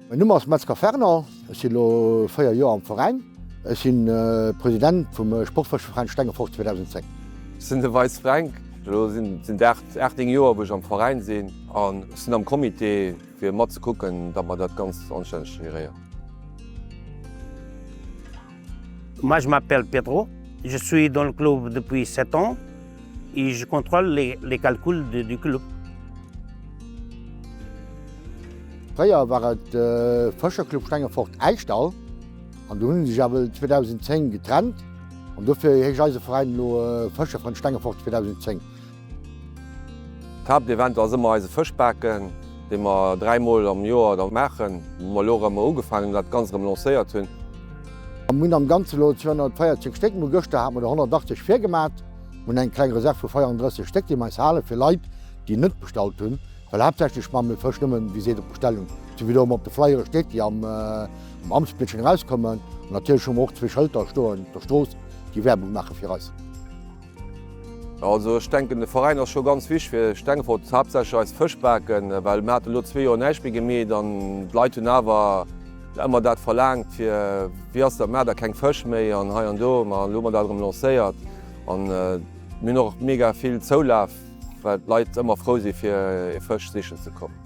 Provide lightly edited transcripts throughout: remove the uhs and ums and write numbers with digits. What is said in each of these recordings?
Mäin Numm ass Metzger Fernand, ech sinn elo 4 Joer am Veräin. Ech sinn President vum Sportfëscheveräin Stengefort 2010. Ech sinn de Weis Fränk, elo sinn et 8, 9 Joer wou ech am Veräin sinn an ech sinn am Comité fir mat ze kucken, datt mer dat Ganzt anstänneg geréieren. Moi je m'appelle Pedro, je suis dans le club depuis 7 ans et je contrôle les, les calculs de, du club. Fréier war et Fëscherclub Stengefort Äischdall an du hunn sech awer 2010 getrennt an dofir heescht eise Veräin elo Fëscherfrënn Stengefort 2010. D'Haaptevent ass ëmmer eise Fëschbaken, dee mer 3 mol am Joer da maachen, wou mer elo erëm ugefaangen hunn, dat Ganzt erëm lancéiert hunn. Mir hunn am Ganze elo 240 Stéck, mir hu gëschter hate mer der 180 virgemat. Mir hunn eng kleng Reserv vu 34 Stéck, déi mer eis hale fir Leit, déi net bestallt hunn, well haaptsächlech maache mir Fësch nëmmen, wéi seet, op Bestellung, sou wéi do ëmmer op de Flyere steet, déi am Amtsblietchen erauskommen. An natierlech hu mer och zwee Schëlter stoen op der Strooss, déi Werbung maache fir eis. Also ech denken de Veräin ass scho ganz wichteg fir Stengefort, haaptsächlech eis Fëschbaken, well mir hate lo zwee Joer näischt méi gemeet an d'Leit hunn awer ëmmer dat verlaangt fir wéi ass dat, maacht der keng Fësch méi an hei an do. Ma elo hu mer dat erëm lancéiert an mir hunn och mega vill Zoulaf, well d'Leit ëmmer frou si fir ee Fësch sichen ze kommen.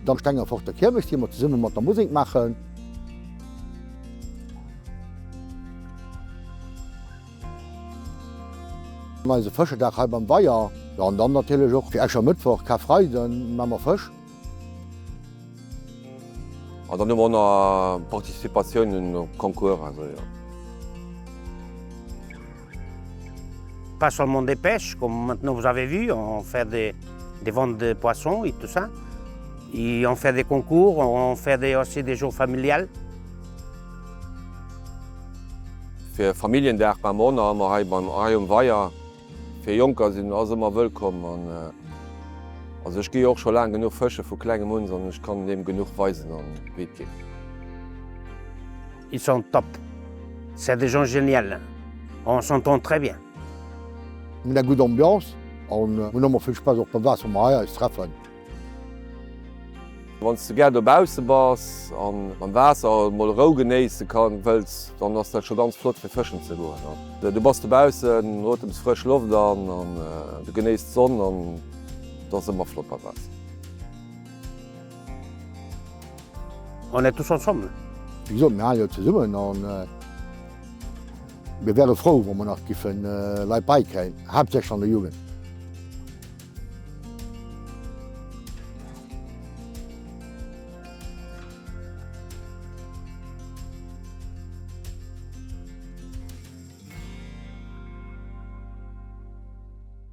D'Am Stengeforter Kiermes, déi mer zesumme mat der Musek maachen. An eise Fëschedag hei beim Weier. Jo, an dann natierlech och fir Äschermëttwoch, Karfreiden, maa mer Fësch. An dann hu mer och nach Participatiounen op Concours, also jo. Pas seulement des pêches, comme maintenant vous avez vu, on fait des, des ventes de poissons et tout ça. Et on fait des concours, on fait des, aussi des jours familiales. Fir Familljendag war mer och nach ëmmer hei beim hei um Weier. Fir Jonker sinn ass ëmmer wëllkomm an also ech gi jo och scho laang genuch fësche vu klengem un an ech kann deem genuch weisen an wéi et geet. Ils sont top, c'est des gens génial, on s'entend très bien. Mir hunn eng gutt Ambiance an hunn ëmmer vill Spaass och beim Waasser, wa mer hei eis treffen. Wann s de gär dobausse bass an am Waasser mol Rou genéisse kann wëlls, dann ass dat scho ganz flott fir fëschen ze goen. Du bass dobaussen, otems frësch Loft an an du genéiss d'Sonn an et ass ëmmer flott beim Waasser. On est tous ensemble. Wéi gesot, mir hale jo zesummen an mir wäre frou, wa mer nach giffe Leit bäikréien, haaptsächlech an der Jugend.